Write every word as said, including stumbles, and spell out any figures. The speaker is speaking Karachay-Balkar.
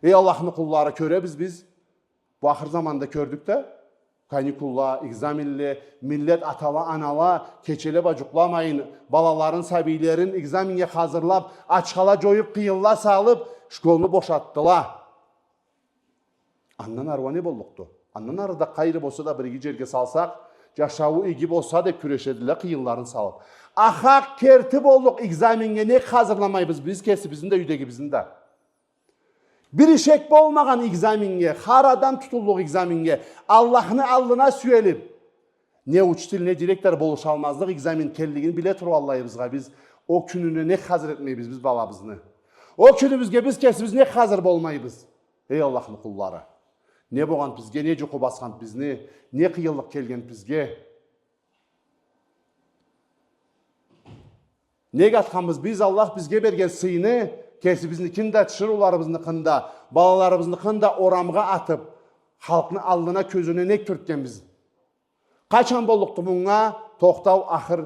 Эй Аллахны къуллары, кёребиз биз. Бу ахыр заманда кёрдюк да. Каникулла, экзаменле, миллет атала, анала, кечеле бла джукъламайын, балаларын, сабийлерин экзаменнге хазырлаб, ачхала джоюб, къыйынла салыб, школну бошатдыла. Андан ары уа не боллукъду? Андан ары да къайры болса да бир иги джерге салсакъ, джашауу иги болса деб кюрешедиле, къыйынларын салыб. Ахакъ керти боллукъ, экзаменнге нек хазырламайбыз биз кесибизни да, юйдегибизни да? Бир ишек болмагъан экзаменнге, хар адам тутуллукъ экзаменнге, Аллахны аллына сюелиб, не учитель, не директор болушалмазлыкъ экзамен келлигин биле туруп аллайыбызгъа биз о кюнюне нек хазыр этмейбиз биз балабызны? О кюнюбюзге биз кесибиз нек хазыр болмайбыз? Эй Аллахны къуллары! Не болгъан бизге, не джукъу басхан бизни, не къыйынлыкъ келген бизге? Нек атханбыз биз Аллах бизге берген сыйны, кесибизникин да, тиширыуларыбызныкъын да, балаларыбызныкъын да орамгъа атып, халкъны аллына, кёзюне нек тюртгенбиз? Къачан боллукъду мунга тохтау, ахыр?